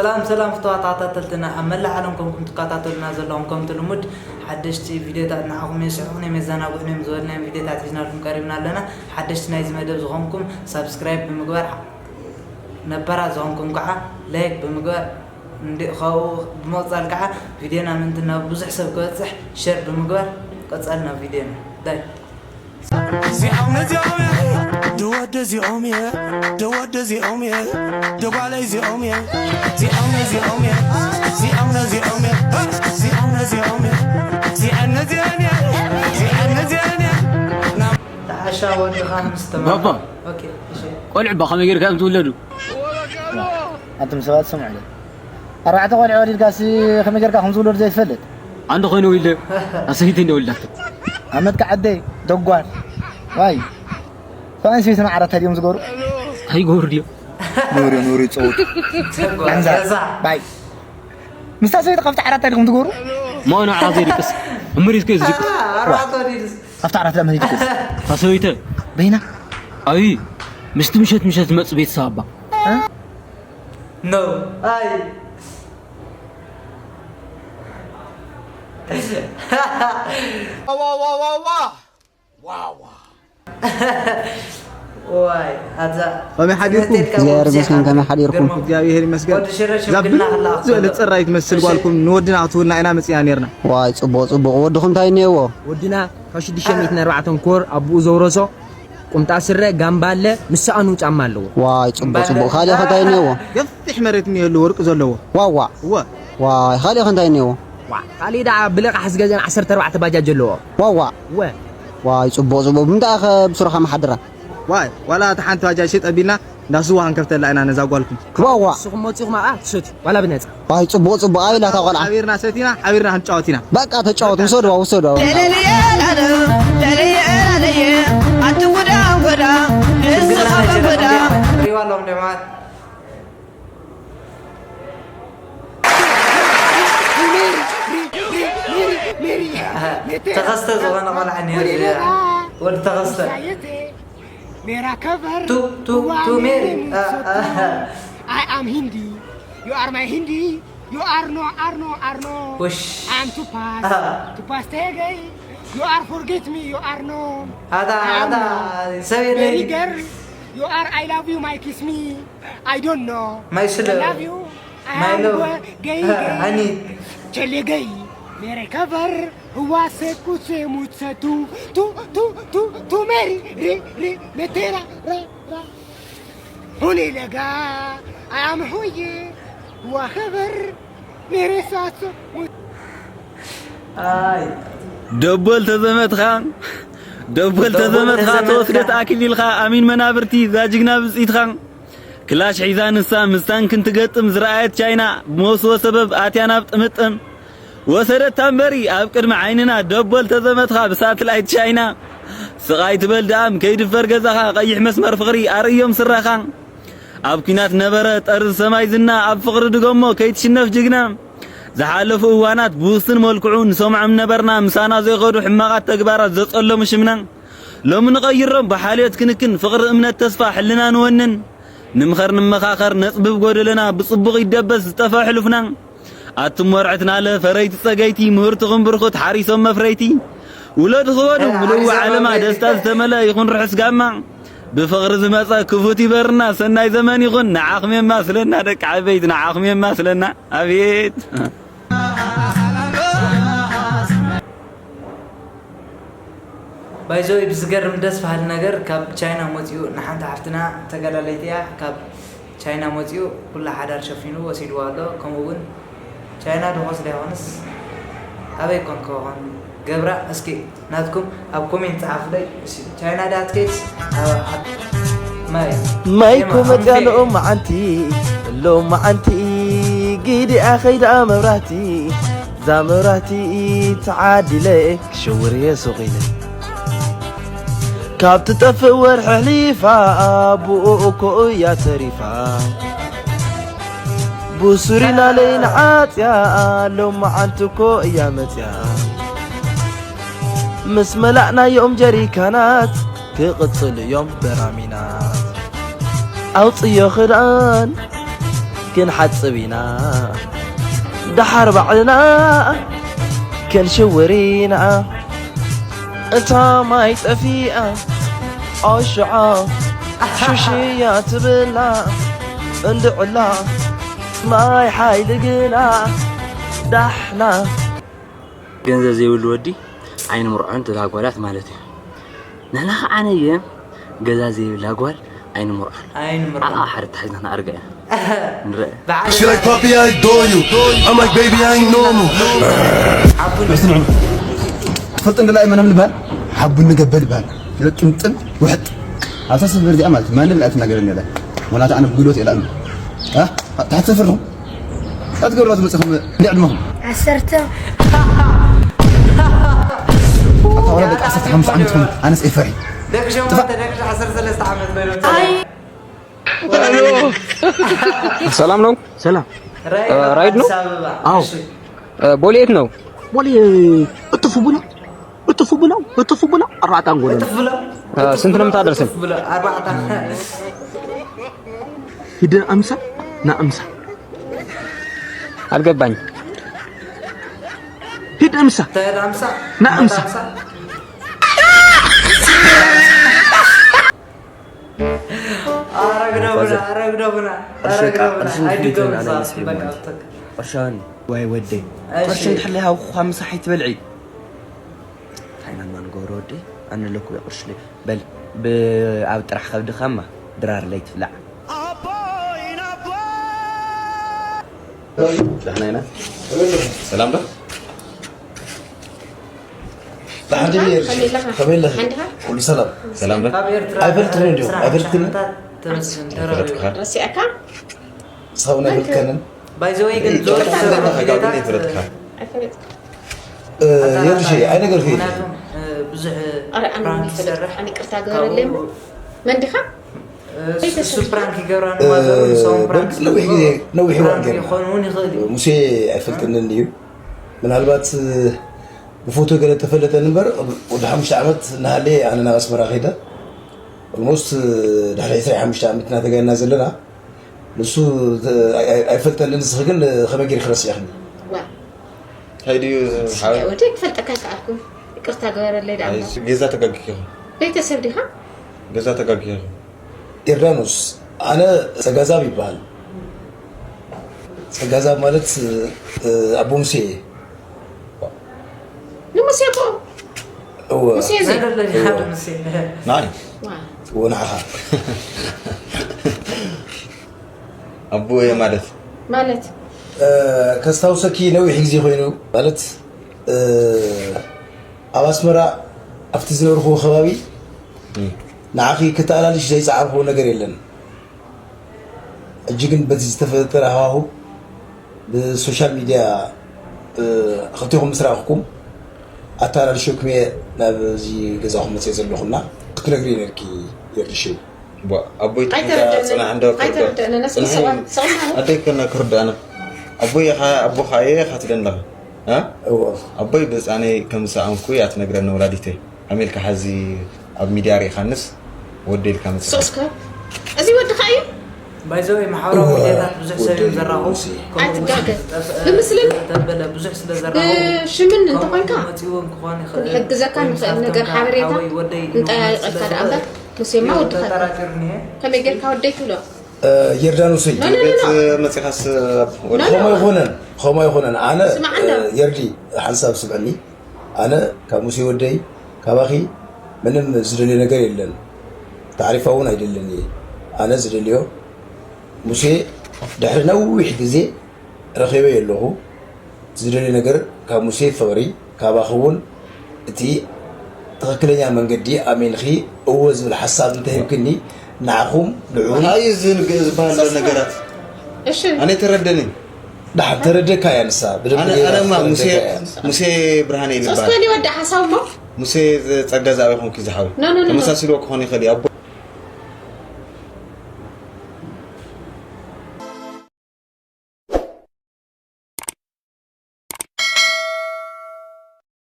ሰላም ሰላም ፍቱዋት ተኸታተልትና ኣብ መላእ ዓለም ኮንኩም ትከታተሉና ዘለኹም፣ ከምቲ ልሙድ ሓደሽቲ ቪድዮታት ንዓኹም የስሕቑን እዮም የዘናግዑን እዮም ዝበልናዮም ቪድዮታት ሒዝናልኩም ቀሪብና ኣለና። ሓደሽቲ ናይዚ መደብ ዝኾንኩም ሳብስክራይብ ብምግባር፣ ነባራት ዝኾንኩም ከዓ ላይክ ብምግባር፣ እንዲ- ካብኡ ብምቕፃል ከዓ ቪድዮና ምእንቲ ናብ ብዙሕ ሰብ ክበፅሕ ሸር ብምግባር ቀፃል ናብ ቪድዮና ዳይ እዚኦም ነዚኦም እየ ደወደ እዚኦም እየ ደወደ እዚኦም እየ ደጓለ እዚኦም እየ እዚኦም ነዚኦም እየ እዚኦም ነዚኦም እየ እዚኦም ነዚኦም እየ እዚአን ነዚአን እየ እዚአን ነዚአን እየ ተዓሻ ወድኻ ምስ ባባ። ተማሃርካ ኦኬ እሺ ቆልዑ ባ ከመይ ጌርካ እዮም ዝውለዱ? ኣንቱም ሰባት ስምዑኒ። ኣርባዕተ ቆልዑ ወሊድካሲ ከመይ ጌርካ ከም ዝውለዱ ዘይትፈልጥ? ኣንድ ኮይኑ ኢለ ኣሰይተይ እንደ ወልዳቶ ኣመትካ ዓደይ ደጓል ዋይ ሰብኣይን ሰበይትን ዓራት ድዮም ዝገሩ? እንታይ ይገብሩ ድዮም? ኑሪ ኑሪ ጸውት ኣንዛ ባይ ምስታ ሰበይቲ ካብቲ ዓራት ዲኹም ትገሩ? ማኑ ዓራት ዘይድቅስ እምሪት ከ ዝድቅስ ኣርባዕተ ወሊድስ ኣብቲ ዓራት ዳመ ይድቅስ ኣሰበይተ በይና ኣይ ምስቲ ምሸት ምሸት ዝመጽእ ቤተሰብ ኣባ ኖ ኣይ ዋይ ኣዛ ከመይ ሓዲርኩም? እግዚኣብሔር ይመስገን፣ ከመይ ሓዲርኩም? እግዚኣብሔር ይመስገን። ወዲ ሽረ እዛ ሽምግልና ብልጽ ከላ ዝበለት ጸራይት መስል ጓልኩም ንወድና ክትውልና ኢና መጺና ነርና። ዋይ ጽቡቕ ጽቡቕ ወድኹም እንታይ እኒአዎ ወድና ካብ ሽዱሽተ ሚእትን ኣርባዕተን ኮር ኣቦኡ ዘውረሶ ቁምጣ ስረ ጋምባለ ምስ ሰኣኑ ጫማ ኣለዎ። ዋይ ጽቡቕ ጽቡቕ ካሊእ ኸ እንታይ እኒአዎ ገፊሕ መሬት እኒሀሉ ወርቂ ዘለዎ። ዋዋ እወ ዋይ ካሊእ ኸ እንታይ እኒአዎ ዋ ካሊእ ደኣ ብለቃሕ ዝገዘን ዓሰርተ ኣርባዕተ ባጃጅ ኣለዎ። ዋዋ እወ ዋይ ጽቡቕ ጽቡቕ ብምንታይ ኸ ብስሩኻ መሓድራ ዋይ ዋላ እታ ሓንቲ ባጃጅ ሸጥ ኣቢልና እንዳ ስዋ ክንከፍተላ ኢና ነዛ ጓልኩም። ዋዋ ንስኹም መጺኹም ኣብኣ ትሰትዩ ዋላ ብነጻ። ዋይ ጽቡቕ ጽቡቕ ኣበይ ኣላ እታ ቆልዓ ሓቢርና ሰቲና ሓቢርና ክንጫወት ኢና። በቃ ተጫወቱ ውሰድዋ ውሰድዋ ለለየ ላለ ለለየ ላለ ኣቲ ጉዳ ጉዳ ንስኻ ጉዳ ሪዋ ኣለዎም ደማት ተኸስተ ዝኾነ ቆልዓ እኒኦ ወዲ ተኸስተ ሜራ ከቨር ቱ ቱ ቱ ሜሪ አ፣ አ፣ አ። I am Hindi. You are my Hindi. You are no, are no, are no. ውሽ I am Tupas. አ፣ Tupas Tegay. You are forget me. You are no. ኣታ I am ኣታ no. ሰብ የለ Very girl. You are I love you, my kiss me. I don't know. My slow. I love you. I My am love. go- gay, አ፣ gay. ሃኒ Chele gay. Mere cover. Huwa se kuse mutsa tu tu tu tu tu meri ri ri metera ra ra. Huni lega. I am huye. Huwa cover. Mere saso. ኣይ ደቦል ተዘመትኻ ደቦል ተዘመትኻ ተወስደት ኣክሊልኻ ኣሚን መናብርቲ እዛ ጅግና ብፅኢትኻ ክላሽ ሒዛ ንሳ ምስ ታንክ እንትገጥም ዝረኣየት ቻይና ብመውስቦ ሰበብ ኣትያ ናብ ጥምጥም ወሰደታ እምበሪ ኣብ ቅድሚ ዓይንና ደቦል ተዘመትኻ ብሳትላይት ቻይና ስቓይ ትበል ደኣም ከይድፈር ገዛኻ ቀይሕ መስመር ፍቕሪ ኣርእዮም ስረኻ ኣብ ኲናት ነበረ ጠርዚ ሰማይ ዝና ኣብ ፍቕሪ ድገሞ ከይትሽነፍ ጅግና ዝሓለፉ እዋናት ብውስን መልክዑ ንሰምዖም ነበርና ምሳና ዘይኸዱ ሕማቓት ተግባራት ዘጸለሙ ሽምና ሎሚ ንቐይሮም ብሓልዮት ክንክን ፍቕሪ እምነት ተስፋ ሕልና ንወንን ንምኸር ንመኻኸር ነጽብብ ጎደለና ብጽቡቕ ይደበስ ዝጠፍአ ሕሉፍና ኣቱም መርዕትናለ ፈረይቲ ጸገይቲ ምህርትኹም ብርኹት ሓሪሶም መፍረይቲ ውለዱ ክበዱ ምልዋ ዓለማ ደስታ ዝተመልአ ይኹን ርሑስ ጋማ ብፍቕሪ ዝመጸ ክፉት ይበርና ሰናይ ዘመን ይኹን ንዓኹም የማስለና ደቂ ዓበይቲ ንዓኹም የማስለና ኣቤት ባይዘወይ ብዝገርም ደስ በሃሊ ነገር ካብ ቻይና መፂኡ ንሓንቲ ሓፍትና ተጋዳለይቲ እያ ካብ ቻይና መፂኡ ኩላ ሓዳር ሸፊኑ ወሲድዋ ኣሎ ከምኡ እውን ቻይና ዶ ወስዳ ይኾንስ ኣበይ ኮን ክኾን ገብራ እስኪ ናትኩም ኣብ ኮሜንት ጸሓፉለይ እሺ ቻይና ዳ ትከይድስ ኣብ ኣብ- ማይ ማይኮ መፅያ ሎማዓንቲ ሎማዓንቲ ጊዲኣ ኸይዳ መብራህቲ እዛ መብራህቲ ተዓዲለ ክሸውር እየ ሱቕ ኢለ ካብ ትጠፍእ ወርሒ ኣሕሊፋ ብኡ እኮ እያ ተሪፋ ብሱሪ ናለይ ንዓፅያ ሎማዓንቲ እኮ እያ መፅያ ምስ መላእናዮም ጀሪካናት ክቕፅሉ እዮም በራሚናት ኣውፅዮ ክዳን ክንሓጽብ ኢና ደሓር ባዕልና ክንሽውር ኢና። እታ ማይ ጠፊኣ ኦሽዖ ሹሽያ ትብላ እንድዕላ ማይ ሓይሊ ግና ዳሕና። ገንዘብ ዘይብሉ ወዲ ኣይንምርዖን ትብል ኣጓላት ማለት እዩ። ንሕና ከዓ ነየ ገዛ ዘይብላ ጓል ኣይንምርዖን። ኣይንምርዖን። ኣብኣ ሓደ ተታሒዝና ክንኣርጋ ኢና። ንረአ። She like, "Papi, I adore you." I'm like, "Baby, I ain't normal." ትፈልጥ እንድላይ መነም ልባል ሓቡ ንገበል ይባል። ጥምጥም ውሕጥ ኣብታ ሰፈር እዚኣ ማለት ማንም ኣይትናገረኒ ኢላ። ወላ ኣነ ብጉልበት ኢላ። እ? ታሕቲ ሰፈር ነው። ኣትገብሮ ዝመጽኹም ዕድመኹም። ዓሰርተ። ኣታ ወላ ደቂ ዓሰርተ ሓሙሽተ ዓመት ኾኑ። ኣነስ ኤፈሪ። ደቂ ሸሞንተ፣ ደቂ ዓሰርተ ሰለስተ ዓመት በሉ። ኣይ። ሰላም ነው? ሰላም። ራይድ እ፣ ራይድ ነው? ኣዲስ ኣበባ። አዎ። እሺ። እ፣ ቦሌ የት ነው? ቦሌ እጥፍ ብሎ፣ እጥፍ ብሎ፣ እጥፍ ብሎ፣ አራጣ አንጎሎ ነው። እጥፍ ብሎ? እ፣ ስንት ነው የምታደርሰኝ? እጥፍ ብሎ፣ አራጣ። ሂደ አምሳ፣ ና አምሳ። አልገባኝ። ሂድ አምሳ። ተድ አምሳ። ና አምሳ። አምሳ። ኧረ ግደፉና፣ ፋዘር። ኧረ ግደፉና፣ ኧረ ቅርሺ በቃ፣ ግደፉና። ቅርሺ ኣይድገምም ንክልተ ሰባት፣ ኣነ በቃ፣ ምስኪን በቃ። ቅርሻን። ዋይ ወደይ። እሺ። ቅርሺ እንድሕር ለይ ሃብኩኻ ምሳሕ ኣይትበልዒ። እንታይ ኢና እማ ንገብሮ ወደይ? ኣነ ኣለኩ ቅርሺ ለይ። በል፣ ብ-፣ ኣብ ጥራሕ ከብድኻ እማ ድራር ለይ ትብላዕ። ደህና ኢና። ሰላም ዶ? ደሓን ድዩ? ከመይ ኣለኻ? ከመይ ኣለኺ? ደሓን ዲኻ? ኩሉ ሰላም? ሰላም ዶ? ካብ ኤርትራ ኣይፈልጥን እንዲዩ፣ ስራሕ ኣይፈልጥን። ሻዕብታት ተመስገን ተረኺቡ። ኣይፈልጥካ? ረሲዕካ? ሰው ናይ ፈልከንን? ባይ ዘ ወይ ግን እይ፣ ዞር ጨርቃ ዝበሉ ዘለኻ ጋር ግን ቪዲዮታት ኣይፈልጥካ? ኣይፈልጥካ። እ፣ ኣታ የርሺ፣ ኣይነገርኩ እዩ። ምክንያቱም፣ እ፣ ብዙሕ ኣረ፣ ኣነ ፕራንክ ይፈልጥ፣ ይሰርሕ። ኣነ ይቅርታ ግበረለይ እሞ። ካብኡ መን ዲኻ? እ፣ እሱ ፕራንክ ይገብራ እ፣ ንማዘሩ፣ ንሶም ፕራንክ በርግጥ ነዊሕ ግዜ፣ ነዊሕ እዋን ፕራንክ ጌርና። ይኾን እውን ይኽእል እዩ። ሙሴ ኣይፈልጥንን እዩ። ምናልባት፣ እ፣ ብፎቶ ገለ ተፈለጠን እምበር፣ ወዲ ሓሙሽተ ዓመት እናሃለየ ኣነ ናብ ኣስመራ ከይደ። ኦልሞስት፣ እ፣ ድሕሪ ዕስራን ሓሙሽተ ዓመት እናተጋየና ዘለና። ንሱ፣ እ፣ ኣይ-፣ ኣይ-፣ ኣይፈልጠንን፣ ንስኺ ግን፣ እ፣ ከመይ ጌርኪ ረሲዕክኒ? ዋ። እንታይ ድዩ፣ ሓወይ? ወደይ ክፈልጠካ ኣይከኣልኩን። ይቅርታ ግበረለይ ደኣ እሞ። ኣይ፣ ጌዛ ተጋጊኺ ኢኺ። ቤተሰብ ዲኻ? ገዛ ተጋጊኺ ኢኺ። ዮርዳኖስ፣ ኣነ ጸጋዛብ ይበሃል። ጸጋዛብ ማለት፣ እ፣ ኣቦ ሙሴ እየ። ንሙሴ እኮ። እወ። ሙሴ እዚ። ናይ ደለኒ ሓደ ሙሴ። ናይ። ዋ። እወ፣ ንዓኻ። ኣቦ እየ ማለት። ማለት? እ፣ ከስታውሰኪ ነዊሕ ግዜ ኮይኑ፣ ማለት፣ እ፣ ኣብ ኣስመራ ኣብቲ ዝነበርኩዎ ከባቢ እም። ንዓኺ ክተኣላልሽ ዘይጸዓርኩዎ ነገር የለን። ሕጂ ግን በቲ ዝተፈጠረ ሃዋሁ ብሶሻል ሚድያ፣ እ፣ ክልቴኹም ምስ ረኣኹኩም ኣተኣላልሸኩም እየ ናብ እዚ ገዛኹም መፅየ ዘለኹና ክትነግሪ ነርኪ የርድሽው። ቧ፣ ኣቦይ ትሕንጋ ኣይተረደአንን። ፅናሕ እንዶ ከብዶ። ኣይተረደአንን። እስኪ ፅናሕ ስቕ-፣ ስቕ ማለት። ኣደይ ከና ክርዳእና። ኣቦይ ኢኻ፣ ኣቦኻ እየ ኢኻ ትደለኻ። እ? እወ። ኣቦይ ብህፃነይ ከም ዝሰኣንኩ እያ ትነግረኒ ወላዲተይ። ኣሜልካ ሓዚ ኣብ ሚድያ ርኢኻንስ ወዲ ኢልካ መፅኻ። ስቕ እስከ። እዚ ወድኻ እዩ? ባይ ዘ ወይ፣ ማሕበራዊ እወ። ሚድያታት ብዙሕ ሰብ እዮም ወዲ ዘራኽቡ። ሙሴ። ከምኡ እውን ኣይትጋገ። ጠፍ-፣ ብምስልን ዘተበለ ብዙሕ ስለ ዘራኽቡ፣ ብሽምን ከምኡ እንተኾንካ እውን መፂኡ እውን ክኾን ይኽእል። ክንሕግዘካ ወይም ንኽእል ሳፍተንካ ነገር ሓበሬታ ሓወይ ወደይ ኢሉ እንጠያየቐልካ ስለ ደኣ እምበር፣ ዝኽእል ሙሴማ ወድኻ እዩ። ተጠራጢሩ እኒሀ። ከመይ ጌርካ ወደይ ትብሎ? እ፣ ዮርዳኖሰይ። ኖ፣ ኖ፣ ኖ፣ ኖ። ቤት መፂኻስ ወዲ ኖ፣ ኖ። ከምኡ ኣይኮነን፣ ከምኡ ኣይኮነን። ኣነ፣ ስማዕ እንዶ። እ፣ የርዲ፣ ሓንሳብ ስምዐኒ። ኣነ ካብ ሙሴ ወደይ፣ ካባኺ ምንም ዝደልዮ ነገር የለን። ታዕሪፋ እውን ኣይደልን እየ። ኣነ ዝደልዮ፣ ሙሴ ድሕሪ ነዊሕ ግዜ ረኺበዮ ኣለኹ። ዝደልዮ ነገር ካብ ሙሴ ፍቕሪ፣ ካባኺ እውን እቲ ትኽክለኛ መንገዲ ኣሚንኺ እወ ዝብል ሓሳብ እንተሂብክኒ፣ ንዓኹም ንዕኡን ኣይ፣ እዚ ንግ-፣ ዝበሃል ዘሎ ነገራት። እሺ። ኣነ ተረደኒ። ደሓን ተረደካ እያ ንሳ፣ ብደንቢ ኣነ፣ ጌራ ኣነማ ሙሴ፣ ተረደካ እያ። ሙሴ ብርሃነ እዩ ሶስት ዝበሃል። ወዲ ሓሳብ እሞ? ሙሴ ጸጋ ዛብ ይኹንኪ ዝሓወይ። ኖ፣ ኖ፣ ኖ፣ ኖ። ተመሳሲልዎ ክኾን ይኽእል እዩ። ኣቦ